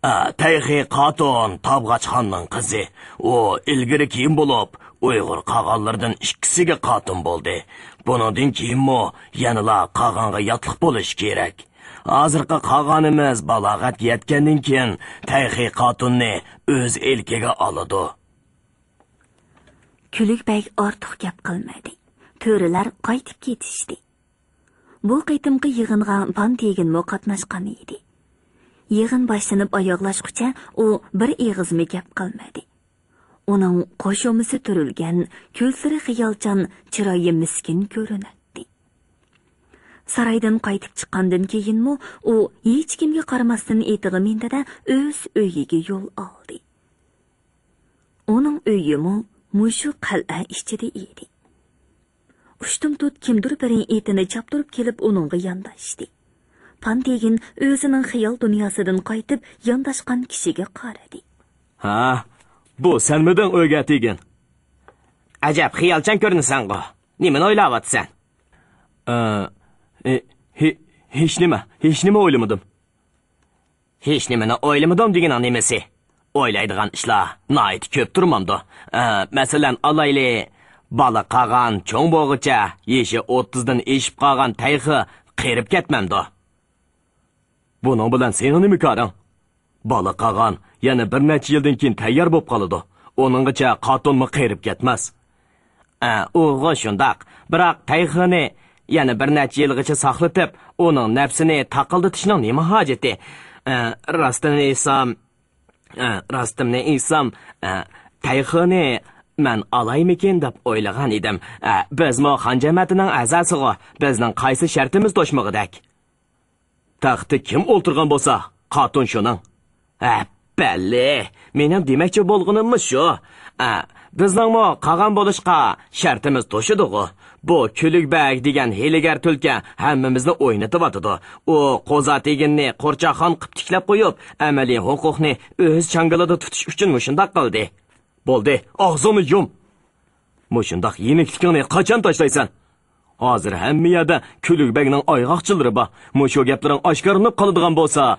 ئە، تەيخى قاتۇن تابغاچخاننىڭ قىزى. ئۇ ئىلگىرى كېيىن بولۇپ، ئۇيغۇر قاغانلىرىدىن ئىككىسىگە قاتۇن بولدى. بۇنىڭدىن كېيىنمۇ يەنىلا قاغانغا ياتلىق بولۇش كېرەك. ھازىرقى قاغانىمىز بالاغەتكە يەتكەندىن كېيىن، تەيخى قاتۇننى ئۆز ئىلكىگە ئالىدۇ. كۈلۈك بەگ ئارتۇق گەپ قىلمىدى. تۆرىلەر قايتىپ كېتىشتى. بۇ قېتىمقى يىغىنغا پان تېگىنمۇ قاتناشقان ئىدى. يىغىن باشلىنىپ ئاياغلاشقۇچە ئۇ بىر ئېغىزمۇ گەپ قىلمىدى. ئۇنىڭ قوشۇمىسى تۈرۈلگەن، كۆزلىرى خىيالچان، چىرايى مىسكىن كۆرۈنەتتى. سارايدىن قايتىپ چىققاندىن كېيىنمۇ ئۇ ھېچكىمگە قارىماستىن ئېتىغا مىندى-دە، ئۆز ئۆيىگە يول ئالدى. ئۇنىڭ ئۆيىمۇ مۇشۇ قەلئە ئىچىدە ئىدى. ئۇشتۇمتۇت كىمدۇر بىرى ئېتىنى چاپتۇرۇپ كېلىپ ئۇنىڭغا يانداشتى. پان تېگىن ئۆزىنىڭ خىيال دۇنياسىدىن قايتىپ يانداشقان كىشىگە قارىدى. ھە، بۇ سەنمىدىڭ ئۆيگە تېگىن؟ ئەجەب خىيالچان كۆرۈنىسەنغۇ. نېمىنى ئويلاۋاتىسەن؟ ئە، ئى، ھې-، ھېچنېمە، ھېچنېمە ئويلىمىدىم. ھېچنېمىنى ئويلىمىدىم دېگىنىڭ نېمىسى؟ ئويلايدىغان ئىشلار ناھايىتى كۆپ تۇرمامدۇ؟ ئە، مەسىلەن، ئالايلى، بالا قاغان چوڭ بولغۇچە يېشى ئوتتۇزدىن ئېشىپ قالغان تەيخى قېرىپ كەتمەمدۇ؟ بۇنىڭ بىلەن سېنىڭ نېمە كارىڭ؟ بالا قاغان يەنە بىر نەچچە يىلدىن كېيىن تەييار بولۇپ قالىدۇ. ئۇنىڭغىچە قاتۇنمۇ قېرىپ كەتمەس. ئە، ئۇغۇ شۇنداق. بىراق تەيخىنى يەنە بىر نەچچە يىلغىچە ساقلىتىپ، ئۇنىڭ نەپسىنى تاقىلدىتىشنىڭ نېمە ھاجىتى؟ ئە، راستىنى ئېيتسام، ئە، راستىمنى ئېيتسام، ئە، تەيخىنى مەن ئالايمىكىن دەپ ئويلىغان ئىدىم. ئە، بىزمۇ خان جەمەتىنىڭ ئەزاسىغۇ، بىزنىڭ قايسى شەرتىمىز توشمىغۇدەك؟ تەختتە كىم ئولتۇرغان بولسا، قاتۇن شۇنىڭ. ئە، بەللى، مېنىڭ دېمەكچى بولغىنىممۇ شۇ. ئە، بىزنىڭمۇ قاغان بولۇشقا شەرتىمىز توشىدىغۇ. بۇ كۈلۈك بەگ دېگەن ھىيلىگەر تۈلكە ھەممىمىزنى ئوينىتىۋاتىدۇ. ئۇ قوزا تېگىننى قورچاقخان قىپ تىكلەپ قويۇپ، ئەمەلىي ھوقۇقنى ئۆز چاڭگىلىدا تۇتۇش ئۈچۈن مۇشۇنداق قىلدى. بولدى، ئاغزىڭنى يۇم! مۇشۇنداق يېنىكلىكىڭنى قاچان تاشلايسەن؟ ھازىر ھەممە يەردە كۈلۈك بەگنىڭ ئايغاقچىلىرى بار. مۇشۇ گەپلىرىڭ ئاشكارىلىنىپ قالىدىغان بولسا.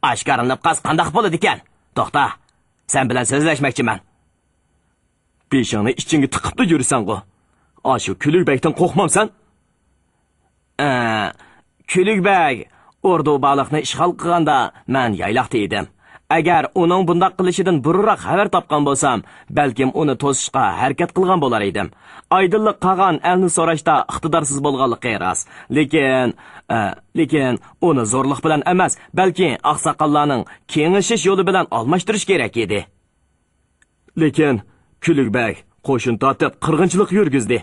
ئاشكارىلىنىپ قالسا قانداق بولىدىكەن؟ توختا، سەن بىلەن سۆزلەشمەكچىمەن. بېشىڭنى ئىچىڭگە تىقىپلا يۈرىسەنغۇ. ئاشۇ كۈلۈك بەگتىن قورقمامسەن؟ ئە، كۈلۈك بەگ ئوردۇ بالىقنى ئىشغال قىلغاندا مەن يايلاقتا ئىدىم. ئەگەر ئۇنىڭ بۇنداق قىلىشىدىن بۇرۇنراق خەۋەر تاپقان بولسام، بەلكىم ئۇنى توسۇشقا ھەرىكەت قىلغان بولار ئىدىم. ئايدىنلىق قاغان ئەلنى سورايشتا ئىقتىدارسىز بولغانلىقى راست. لېكىن، ئە، لېكىن ئۇنى زورلۇق بىلەن ئەمەس، بەلكى ئاقساقاللارنىڭ كېڭىشىش يولى بىلەن ئالماشتۇرۇش كېرەك ئىدى. لېكىن كۈلۈك بەگ قوشۇن تارتىپ قىرغىنچىلىق يۈرگۈزدى.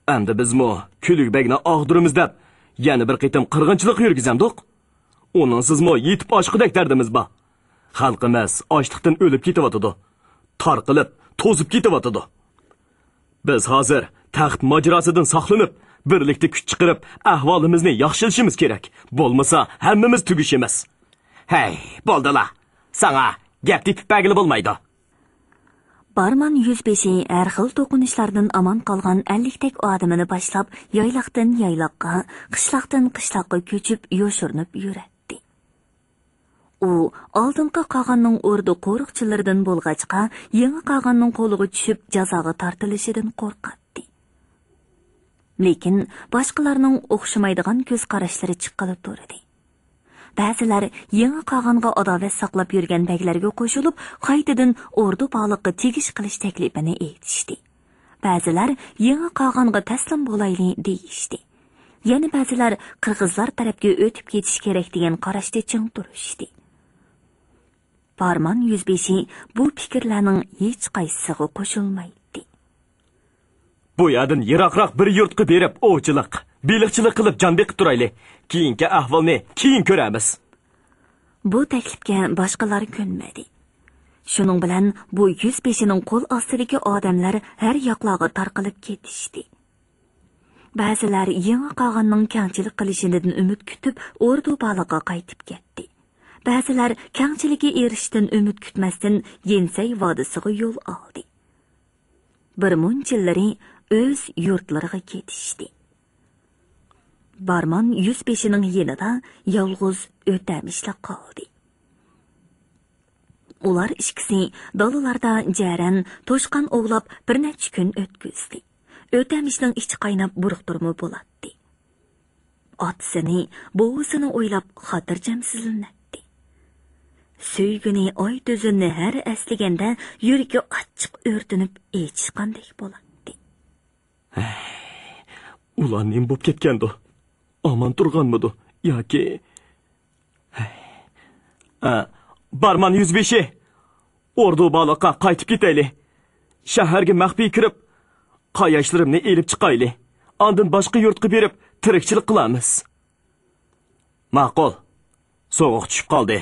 ئەمدى بىزمۇ كۈلۈك بەگنى ئاغدۇرىمىز دەپ، يەنە بىر قېتىم قىرغىنچىلىق يۈرگۈزەمدۇق؟ ئۇنىڭسىزمۇ يېتىپ ئاشقۇدەك دەردىمىز بار. خەلقىمىز ئاچلىقتىن ئۆلۈپ كېتىۋاتىدۇ. تارقىلىپ، توزۇپ كېتىۋاتىدۇ. بىز ھازىر تەخت ماجىراسىدىن ساقلىنىپ، بىرلىكتە كۈچ چىقىرىپ، ئەھۋالىمىزنى ياخشىلىشىمىز كېرەك. بولمىسا، ھەممىمىز تۈگىشىمىز. ھەي، بولدىلا. ساڭا گەپ تېپىپ بەرگىلى بولمايدۇ. بارمان يۈزبېشى ھەر خىل توقۇنۇشلاردىن ئامان قالغان ئەللىكتەك ئادىمىنى باشلاپ، يايلاقتىن يايلاققا، قىشلاقتىن قىشلاققا كۆچۈپ يوشۇرۇنۇپ يۈرەتتى. ئۇ ئالدىنقى قاغاننىڭ ئوردا قورۇقچىلىرىدىن بولغاچقا، يېڭى قاغاننىڭ قولىغا چۈشۈپ جازاغا تارتىلىشىدىن قورقاتتى. لېكىن باشقىلارنىڭ ئوخشىمايدىغان كۆز قاراشلىرى چىققىلى تۇردى. بەزىلەر يېڭى قاغانغا ئاداۋەت ساقلاپ يۈرگەن بەگلەرگە قوشۇلۇپ، قايتىدىن ئوردۇ بالىققا تېگىش قىلىش تەكلىپىنى ئېيتىشتى. بەزىلەر يېڭى قاغانغا تەسلىم بولايلى دېيىشتى. يەنە بەزىلەر قىرغىزلار تەرەپكە ئۆتۈپ كېتىش كېرەك دېگەن قاراشتا چىڭ تۇرۇشتى. بارمان يۈزبېشى بۇ پىكىرلەرنىڭ ھېچقايسىسىغا قوشۇلمايتتى. بۇ يەردىن يىراقراق بىر يۇرتقا بېرىپ، ئوۋچىلىق، بېلىقچىلىق قىلىپ جان بېقىپ تۇرايلى. كېيىنكى ئەھۋالنى كېيىن كۆرەرمىز. بۇ تەكلىپكە باشقىلار كۆنمىدى. شۇنىڭ بىلەن بۇ يۈزبېشىنىڭ قول ئاستىدىكى ئادەملەر ھەر ياقلارغا تارقىلىپ كېتىشتى. بەزىلەر يېڭى قاغاننىڭ كەڭچىلىك قىلىشىدىن ئۈمىد كۈتۈپ، ئوردۇبالىغا قايتىپ كەتتى. بەزىلەر كەڭچىلىككە ئېرىشىشتىن ئۈمىد كۈتمەستىن، يىنسەي ۋادىسىغا يول ئالدى. بىر مۇنچىلىرى ئۆز يۇرتلىرىغا كېتىشتى. بارمان يۈزبېشىنىڭ يېنىدا يالغۇز ئۆتەمىشلا قالدى. ئۇلار ئىككىسى دالىلاردا جەرەن، توشقان ئوۋلاپ بىر نەچچە كۈن ئۆتكۈزدى. ئۆتەمىشنىڭ ئىچى قايناپ بۇرۇقتۇرمۇ بولاتتى. ئاتىسىنى، بوۋىسىنى ئويلاپ خاتىرجەمسىزلىنەتتى. سۆيگۈنى ئايتۈزۈننى ھەر ئەسلىگەندە يۈرىكى ئاچچىق ئۆرتىنىپ ئېچىشقاندەك بولاتتى. ئۇلار نېمە بوپ كەتكەندۇ؟ ئامان تۇرغانمىدۇ؟ ياكى ئە، بارمان يۈزبېشى، ئوردۇبالىققا قايتىپ كېتەيلى. شەھەرگە مەخپىي كىرىپ، قاياشلىرىمنى ئېلىپ چىقايلى. ئاندىن باشقا يۇرتقا بېرىپ تىرىكچىلىك قىلارمىز. ماقۇل. سوغۇق چۈشۈپ قالدى.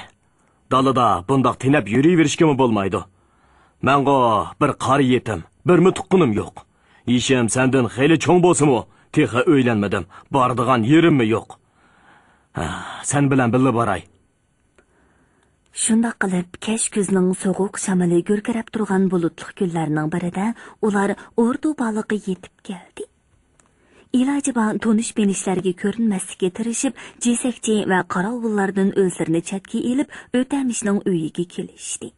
دالىدا بۇنداق تېنەپ يۈرۈۋېرىشكىمۇ بولمايدۇ. مەنغۇ بىر قارا يېتىم، بىرمۇ تۇغقىنىم يوق. يېشىم سەندىن خېلى چوڭ بولسىمۇ، تېخى ئۆيلەنمىدىم، بارىدىغان يېرىممۇ يوق. ھە، سەن بىلەن بىللە باراي. شۇنداق قىلىپ، كەچ كۈزنىڭ سوغۇق شامىلى گۈركىرەپ تۇرغان بۇلۇتلۇق كۈنلەرنىڭ بىرىدە ئۇلار ئوردۇبالىققا يېتىپ كەلدى. ئىلاجى بار تونۇش-بىلىشلەرگە كۆرۈنمەسلىككە تىرىشىپ، جېسەكچى ۋە قاراۋۇللاردىن ئۆزلىرىنى چەتكە ئېلىپ، ئۆتەمىشنىڭ ئۆيىگە كېلىشتى.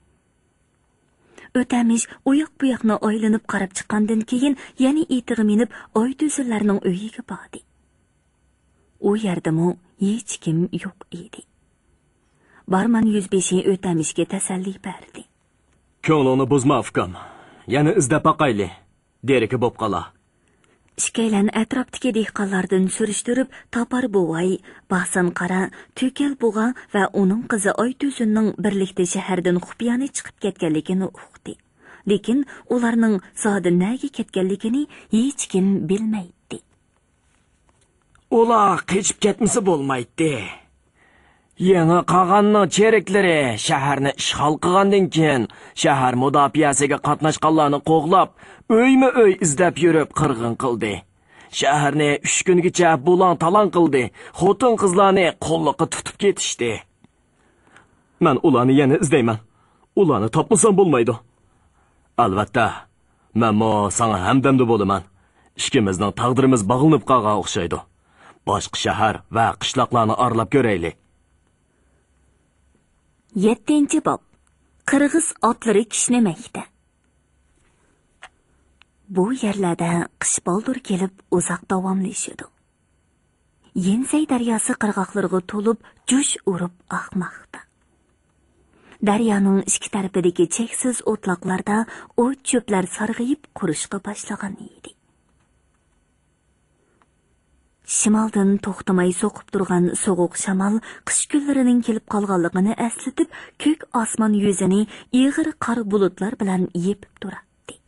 ئۆتەمىش ئۇياق-بۇياقنى ئايلىنىپ قاراپ چىققاندىن كېيىن، يەنە ئېتىغا مىنىپ، ئايتۈزۈنلەرنىڭ ئۆيىگە باردى. ئۇ يەردىمۇ ھېچكىم يوق ئىدى. بارمان يۈزبېشى ئۆتەمىشكە تەسەللى بەردى. كۆڭلۈڭنى بۇزما، ئۇكام. يەنە ئىزدەپ باقايلى. دېرىكى بوپ قالا. ئىككىيلەن ئەتراپتىكى دېھقانلاردىن سۈرۈشتۈرۈپ، تاپار بوۋاي، باسىن قارا، تۈكەل بۇغا ۋە ئۇنىڭ قىزى ئايتۈزۈننىڭ بىرلىكتە شەھەردىن خۇپىيانە چىقىپ كەتكەنلىكىنى ئۇقتى. لېكىن ئۇلارنىڭ زادى نەگە كەتكەنلىكىنى ھېچكىم بىلمەيتتى. ئۇلار قېچىپ كەتمىسە بولمايتتى. يېڭى قاغاننىڭ چېرىكلىرى شەھەرنى ئىشغال قىلغاندىن كېيىن، شەھەر مۇداپىئەسىگە قاتناشقانلارنى قوغلاپ، ئۆيمۇ ئۆي ئىزدەپ يۈرۈپ قىرغىن قىلدى. شەھەرنى ئۈچ كۈنگىچە بۇلاڭ-تالاڭ قىلدى، خوتۇن-قىزلارنى قۇللۇققا تۇتۇپ كېتىشتى. مەن ئۇلارنى يەنە ئىزدەيمەن. ئۇلارنى تاپمىسام بولمايدۇ. ئەلۋەتتە، مەنمۇ ساڭا ھەمدەمدە بولىمەن. ئىككىمىزنىڭ تەقدىرىمىز باغلىنىپ قالغان ئوخشايدۇ. باشقا شەھەر ۋە قىشلاقلارنى ئارىلاپ كۆرەيلى. يەتتىنچى باب. قىرغىز ئاتلىرى كىشنىمەكتە. بۇ يەرلەردە قىش بالدۇر كېلىپ، ئۇزاق داۋاملىشىدۇ. يىنسەي دەرياسى قىرغاقلىرىغا تولۇپ، جۇش ئۇرۇپ ئاقماقتا. دەريانىڭ ئىككى تەرىپىدىكى چەكسىز ئوتلاقلاردا ئوت-چۆپلەر سارغىيىپ قۇرۇشقا باشلىغان ئىدى. شىمالدىن توختىماي سوقۇپ تۇرغان سوغۇق شامال قىش كۈنلىرىنىڭ كېلىپ قالغانلىقىنى ئەسلىتىپ، كۆك ئاسمان يۈزىنى ئېغىر قارا بۇلۇتلار بىلەن يېپىپ تۇراتتى.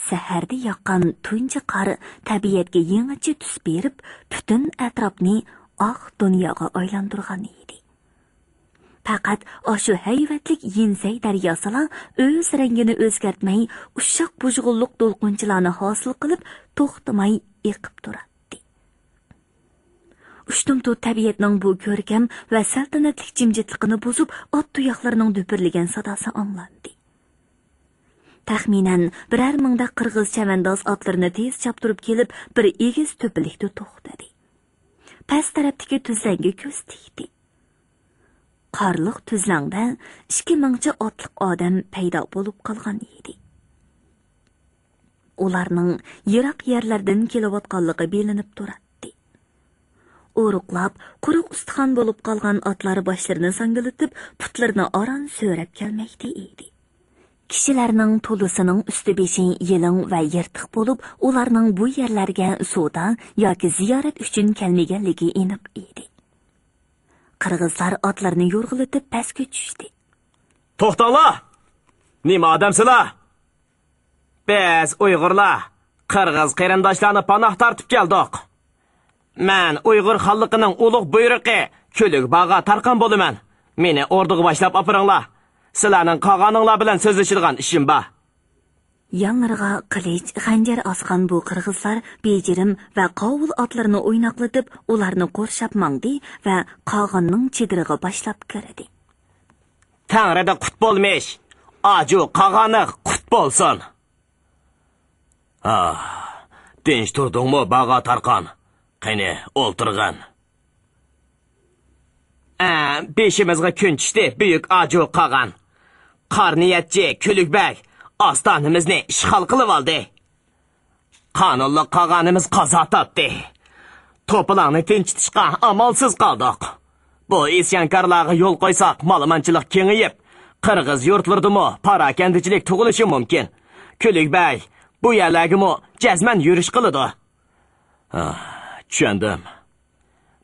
سەھەردە ياغقان تۇنجى قار تەبىئەتكە يېڭىچە تۈس بېرىپ، پۈتۈن ئەتراپنى ئاق دۇنياغا ئايلاندۇرغان ئىدى. پەقەت ئاشۇ ھەيۋەتلىك يىنسەي دەرياسىلا ئۆز رەڭگىنى ئۆزگەرتمەي، ئۇششاق بۇژغۇنلۇق دولقۇنچىلارنى ھاسىل قىلىپ، توختىماي ئېقىپ تۇراتتى. ئۇشتۇمتۇت تەبىئەتنىڭ بۇ كۆركەم ۋە سەلتەنەتلىك جىمجىتلىقىنى بۇزۇپ، ئات تۇياقلىرىنىڭ دۈپۈرلىگەن ساداسى ئاڭلاندى. تەخمىنەن بىرەر مىڭدەك قىرغىز چەۋەنداز ئاتلىرىنى تېز چاپتۇرۇپ كېلىپ، بىر ئېگىز تۆپىلىكتە توختىدى. پەس تەرەپتىكى تۈزلەڭگە كۆز تىكتى. قارلىق تۈزلەڭدە ئىككى مىڭچە ئاتلىق ئادەم پەيدا بولۇپ قالغان ئىدى. ئۇلارنىڭ يىراق يەرلەردىن كېلىۋاتقانلىقى بىلىنىپ تۇراتتى. ئورۇقلاپ، قۇرۇق ئۇستىخان بولۇپ قالغان ئاتلار باشلىرىنى ساڭگىلىتىپ، پۇتلىرىنى ئاران سۆرەپ كەلمەكتە ئىدى. كىشىلەرنىڭ تولىسىنىڭ ئۈستى-بېشى يېلىڭ ۋە يىرتىق بولۇپ، ئۇلارنىڭ بۇ يەرلەرگە سودا ياكى زىيارەت ئۈچۈن كەلمىگەنلىكى ئېنىق ئىدى. قىرغىزلار ئاتلىرىنى يورغىلىتىپ پەسكە چۈشتى. توختاڭلار! نېمە ئادەمسىلەر؟ بىز ئۇيغۇرلار قىرغىز قېرىنداشلارنى پاناھ تارتىپ كەلدۇق. مەن ئۇيغۇر خانلىقىنىڭ ئۇلۇغ بۇيرۇقى كۈلۈك باغا تارقان بولىمەن. مېنى ئوردىغا باشلاپ ئاپىرىڭلار. سىلەرنىڭ قاغانىڭلار بىلەن سۆزلىشىدىغان ئىشىم بار. يانلىرىغا قىلىچ، خەنجەر ئاسقان بۇ قىرغىزلار بېجىرىم ۋە قاۋۇل ئاتلىرىنى ئويناقلىتىپ، ئۇلارنى قورشاپ ماڭدى ۋە قاغاننىڭ چېدىرىغا باشلاپ كىردى. تەڭرىدە قۇت بولمىش، ئاجۇ قاغانىغ قۇت بولسۇن! ئاھ، تىنچ تۇردۇڭمۇ، باغا تارقان؟ قېنى، ئولتۇرغىن. ئە، بېشىمىزغا كۈن چۈشتى، بۈيۈك ئاجۇ قاغان. قارا نىيەتچى كۈلۈك بەگ ئاستانىمىزنى ئىشغال قىلىۋالدى. قانۇنلۇق قاغانىمىز قازا تاپتى. توپىلاڭنى تىنچىتىشقا ئامالسىز قالدۇق. بۇ ئىسيانكارلارغا يول قويساق، مالىمانچىلىق كېڭىيىپ، قىرغىز يۇرتلىرىدىمۇ پاراكەندىچىلىك تۇغۇلۇشى مۇمكىن. كۈلۈك بەگ بۇ يەرلەرگىمۇ جەزمەن يۈرۈش قىلىدۇ. ھا، چۈشەندىم.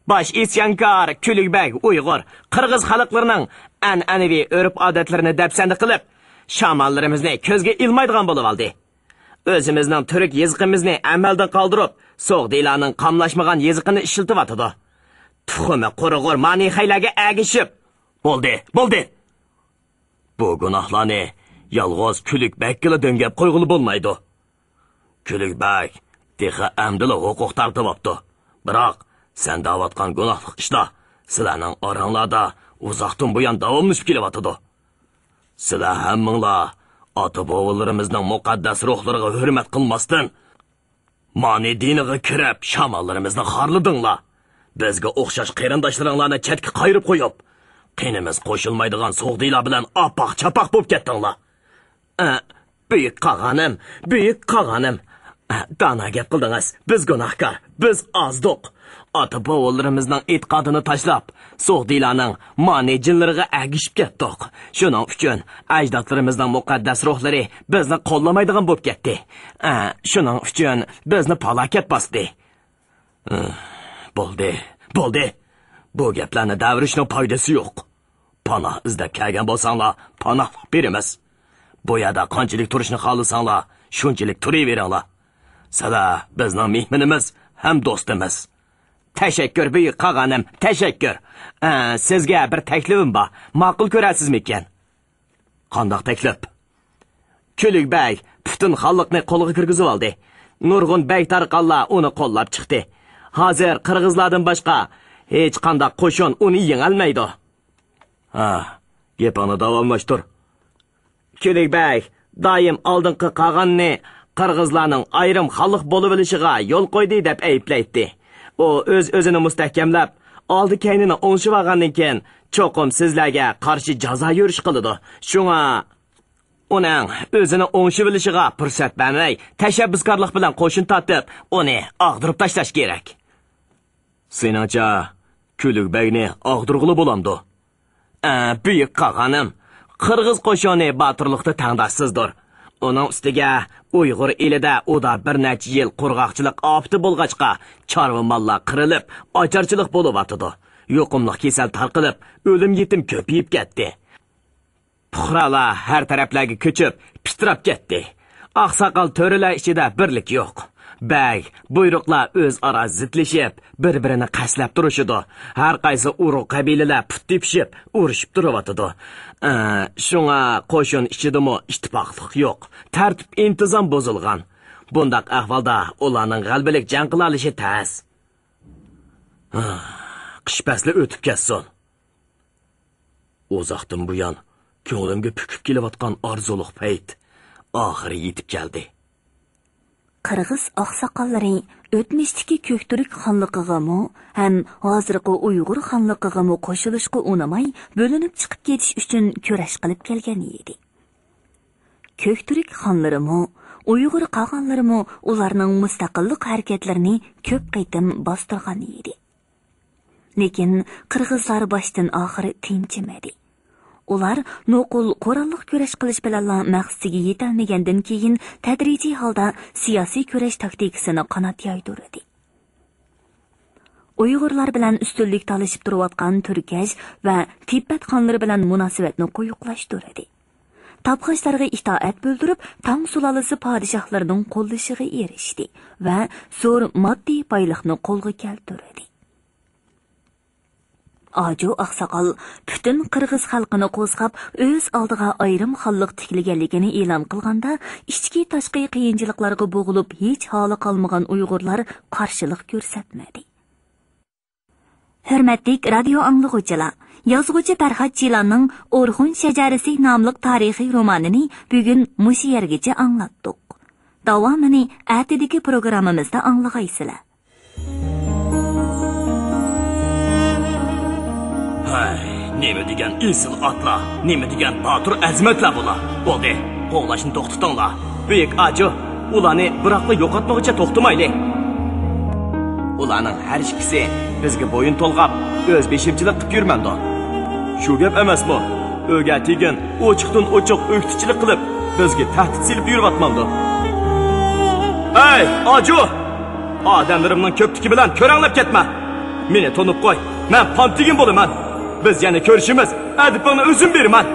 باش ئىسيانكار كۈلۈك بەگ ئۇيغۇر، قىرغىز خەلقلىرىنىڭ ئەنئەنىۋى ئۆرپ-ئادەتلىرىنى دەپسەندە قىلىپ، شامانلىرىمىزنى كۆزگە ئىلمايدىغان بولۇۋالدى. ئۆزىمىزنىڭ تۈرك يېزىقىمىزنى ئەمەلدىن قالدۇرۇپ، سوغدىلارنىڭ قاملاشمىغان يېزىقىنى ئىشلىتىۋاتىدۇ. تۇخۇمى قۇرۇغۇر مانىخەيلەرگە ئەگىشىپ. بولدى، بولدى! بۇ گۇناھلارنى يالغۇز كۈلۈك بەگكىلا دۆڭگەپ قويغىلى بولمايدۇ. كۈلۈك بەگ تېخى ئەمدىلا ھوقۇق تارتىۋاپتۇ. بىراق، سەن دەۋاتقان گۇناھلىق ئىشلار سىلەرنىڭ ئاراڭلاردا ئۇزاقتىن بۇيان داۋاملىشىپ كېلىۋاتىدۇ. سىلەر ھەممىڭلار ئاتا-بوۋىلىرىمىزنىڭ مۇقەددەس روھلىرىغا ھۆرمەت قىلماستىن، مانى دىنىغا كىرىپ، شامانلىرىمىزنى خارلىدىڭلار. بىزگە ئوخشاش قېرىنداشلىرىڭلارنى چەتكە قايرىپ قويۇپ، قېنىمىز قوشۇلمايدىغان سوغدىلار بىلەن ئاپاق-چاپاق بولۇپ كەتتىڭلار. ئە، بۈيۈك قاغانىم، بۈيۈك قاغانىم. ئە، دانا گەپ قىلدىڭىز. بىز گۇناھكار، بىز ئازدۇق. ئاتا-بوۋىلىرىمىزنىڭ ئېتىقادىنى تاشلاپ، سوغدىلارنىڭ مانى جىنلىرىغا ئەگىشىپ كەتتۇق. شۇنىڭ ئۈچۈن ئەجدادلىرىمىزنىڭ مۇقەددەس روھلىرى بىزنى قوللىمايدىغان بولۇپ كەتتى. ئە، شۇنىڭ ئۈچۈن بىزنى پالاكەت باستى. ئە، بولدى، بولدى. بۇ گەپلەرنى دەۋرىشنىڭ پايدىسى يوق. پاناھ ئىزدەپ كەلگەن بولساڭلار، پاناھلىق بېرىمىز. بۇ يەردە قانچىلىك تۇرۇشنى خالىساڭلار، شۇنچىلىك تۇرۇۋېرىڭلار. سىلەر بىزنىڭ مېھمىنىمىز ھەم دوستىمىز. تەشەككۈر، بۈيۈك قاغانىم، تەشەككۈر. ئە، سىزگە بىر تەكلىپىم بار. ماقۇل كۆرەرسىزمىكىن؟ قانداق تەكلىپ؟ كۈلۈك بەگ پۈتۈن خانلىقنى قولىغا كىرگۈزۈۋالدى. نۇرغۇن بەگ تارقانلار ئۇنى قوللاپ چىقتى. ھازىر قىرغىزلاردىن باشقا ھېچقانداق قوشۇن ئۇنى يېڭەلمەيدۇ. ھە، گېپىڭنى داۋاملاشتۇر. كۈلۈك بەگ دائىم ئالدىنقى قاغاننى قىرغىزلارنىڭ ئايرىم خانلىق بولۇۋېلىشىغا يول قويدى دەپ ئەيىبلەيتتى. ئۇ ئۆز-ئۆزىنى مۇستەھكەملەپ، ئالدى-كەينىنى ئوڭشىۋالغاندىن كېيىن، چوقۇم سىزلەرگە قارشى جازا يۈرۈش قىلىدۇ. شۇڭا ئۇنىڭ ئۆزىنى ئوڭشىۋېلىشىغا پۇرسەت بەرمەي، تەشەببۇسكارلىق بىلەن قوشۇن تارتىپ، ئۇنى ئاغدۇرۇپ تاشلاش كېرەك. سېنىڭچە، كۈلۈك بەگنى ئاغدۇرغىلى بولامدۇ؟ ئە، بۈيۈك قاغانىم، قىرغىز قوشۇنى باتۇرلۇقتا تەڭداشسىزدۇر. ئۇنىڭ ئۈستىگە ئۇيغۇر ئېلىدە ئۇدا بىر نەچچە يىل قۇرغاقچىلىق ئاپىتى بولغاچقا، چارۋا ماللار قىرىلىپ، ئاچارچىلىق بولۇۋاتىدۇ. يۇقۇملۇق كېسەل تارقىلىپ، ئۆلۈم يېتىم كۆپىيىپ كەتتى. پۇقرالار ھەر تەرەپلەرگە كۆچۈپ، پىتىراپ كەتتى. ئاقساقال تۆرىلەر ئىچىدە بىرلىك يوق. بەگ، بۇيرۇقلار ئۆزئارا زىتلىشىپ، بىر-بىرىنى قەستلەپ تۇرۇشىدۇ. ھەر قايسى ئۇرۇق قەبىلىلەر پۇت تېپىشىپ، ئۇرۇشۇپ تۇرۇۋاتىدۇ. ئە، شۇڭا قوشۇن ئىچىدىمۇ ئىتتىپاقلىق يوق. تەرتىپ-ئىنتىزام بۇزۇلغان. بۇنداق ئەھۋالدا ئۇلارنىڭ غەلىبىلىك جەڭ قىلالىشى تەس. قىش پەسلى ئۆتۈپ كەتسۇن. ئۇزاقتىن بۇيان كۆڭلۈمگە پۈكۈپ كېلىۋاتقان ئارزۇلۇق پەيت ئاخىرى يېتىپ كەلدى. قىرغىز ئاقساقاللىرى ئۆتمۈشتىكى كۆكتۈرك خانلىقىغىمۇ ھەم ھازىرقى ئۇيغۇر خانلىقىغىمۇ قوشۇلۇشقا ئۇنىماي، بۆلۈنۈپ چىقىپ كېتىش ئۈچۈن كۈرەش قىلىپ كەلگەن ئىدى. كۆكتۈرك خانلىرىمۇ، ئۇيغۇر قاغانلىرىمۇ ئۇلارنىڭ مۇستەقىللىق ھەرىكەتلىرىنى كۆپ قېتىم باستۇرغان ئىدى. لېكىن قىرغىزلار باشتىن ئاخىر تىنچىمىدى. ئۇلار نوقۇل قوراللىق كۈرەش قىلىش بىلەنلا مەقسىتىگە يېتەلمىگەندىن كېيىن، تەدرىجىي ھالدا سىياسىي كۈرەش تاكتىكىسىنى قانات يايدۇردى. ئۇيغۇرلار بىلەن ئۈستۈنلۈك تالىشىپ تۇرۇۋاتقان تۈركەش ۋە تىبەت خانلىرى بىلەن مۇناسىۋەتنى قويۇقلاشتۇردى. تاپخاچلارغا ئىتائەت بىلدۈرۈپ، تاڭ سۇلالىسى پادىشاھلىرىنىڭ قوللىشىغا ئېرىشتى ۋە زور ماددىي بايلىقنى قولغا كەلتۈردى. ئاجۇ ئاقساقال پۈتۈن قىرغىز خەلقىنى قوزغاپ، ئۆز ئالدىغا ئايرىم خانلىق تىكلىگەنلىكىنى ئېلان قىلغاندا، ئىچكى تاشقى قىيىنچىلىقلارغا بوغۇلۇپ، ھېچ ھالى قالمىغان ئۇيغۇرلار قارشىلىق كۆرسەتمىدى. ھۆرمەتلىك رادىيو ئاڭلىغۇچىلار، يازغۇچى پەرھات جىلاننىڭ ئورخۇن شەجەرىسى ناملىق تارىخىي رومانىنى بۈگۈن مۇشۇ يەرگىچە ئاڭلاتتۇق. داۋامىنى ئەتىدىكى پروگراممىمىزدا ئاڭلىغايسىلەر. ھەي، نېمە دېگەن ئېسىل ئاتلار، نېمە دېگەن باتۇر ئەزىمەتلەر بۇلار. بولدى، قوغلاشنى توختىتىڭلار. بۈيۈك ئاجۇ، ئۇلارنى بىراقلا يوقاتمىغۇچە توختىمايلى. ئۇلارنىڭ ھەر ئىككىسى بىزگە بويۇن تولغاپ، ئۆز بېشىمچىلىق قىپ يۈرمەمدۇ؟ شۇ گەپ ئەمەسمۇ؟ ئۆگەتىگىن ئوچۇقتىن ئوچۇق ئۆكتىچىلىك قىلىپ، بىزگە تەھدىت سېلىپ يۈرۈۋاتمامدۇ؟ ھەي، ئاجۇ! ئادەملىرىمنىڭ كۆپلۈكى بىلەن كۆرەڭلەپ كەتمە! مېنى تونۇپ قوي، مەن پانتىگىن بولىمەن! بىز يەنە كۆرۈشىمىز، ئەدىپىڭنى ئۆزۈم بېرىمەن!